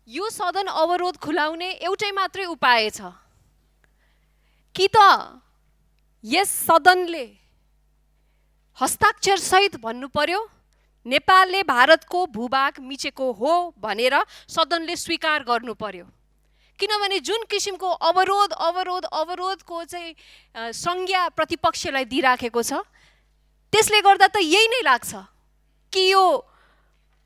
यो सदन अवरोध खुलाउने एउटै मात्रै उपाय छ कि त यस सदनले हस्ताक्षर सहित भन्नु पर्यो नेपालले भारतको भूभाग मिचेको हो भनेर सदनले स्वीकार गर्नु पर्यो। किनभने जुन किसिमको अवरोध अवरोध अवरोधको चाहिँ संज्ञा प्रतिपक्षलाई दिइराखेको छ त्यसले गर्दा त यही नै लाग्छ कि यो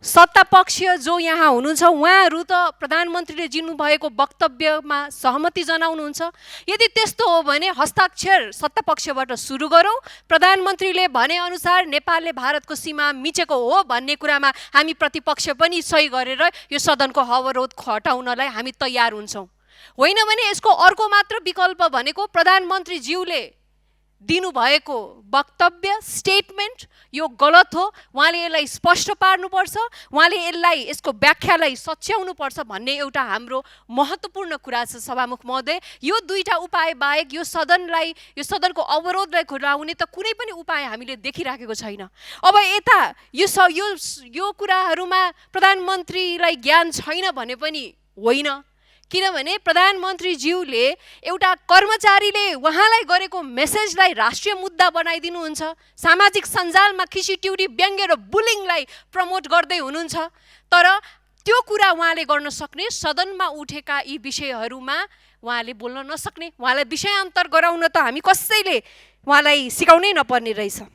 सत्तापक्ष जो यहाँ हुनुहुन्छ उहाँहरू त प्रधानमन्त्रीले दिनुभएको वक्तव्यमा सहमति जनाउनुहुन्छ। यदि त्यस्तो हो भने हस्ताक्षर सत्तापक्षबाट सुरु गरौँ, प्रधानमन्त्रीले भनेअनुसार नेपालले भारतको सीमा मिचेको हो भन्ने कुरामा हामी प्रतिपक्ष पनि सही गरेर यो सदनको अवरोध हटाउनलाई हामी तयार हुन्छौँ। होइन भने यसको अर्को मात्र विकल्प भनेको प्रधानमन्त्रीज्यूले दिनुभएको वक्तव्य स्टेटमेन्ट यो गलत हो, उहाँले यसलाई स्पष्ट पार्नुपर्छ, उहाँले यसलाई यसको व्याख्यालाई सच्याउनुपर्छ भन्ने एउटा हाम्रो महत्त्वपूर्ण कुरा छ। सभामुख महोदय, यो दुईटा उपाय बाहेक यो सदनको अवरोधलाई खुलाउने त कुनै पनि उपाय हामीले देखिराखेको छैन। अब यता यो कुराहरूमा प्रधानमन्त्रीलाई ज्ञान छैन भने पनि होइन, किनभने प्रधानमन्त्रीज्यूले एउटा कर्मचारीले उहाँलाई गरेको मेसेजलाई राष्ट्रिय मुद्दा बनाइदिनुहुन्छ, सामाजिक सञ्जालमा खिसीट्युरी व्यङ्ग्य र बुलिङलाई प्रमोट गर्दै हुनुहुन्छ। तर त्यो कुरा उहाँले गर्न सक्ने, सदनमा उठेका यी विषयहरूमा उहाँले बोल्न नसक्ने, उहाँलाई विषयान्तर गराउन त हामी कसैले उहाँलाई सिकाउनै नपर्ने रहेछ।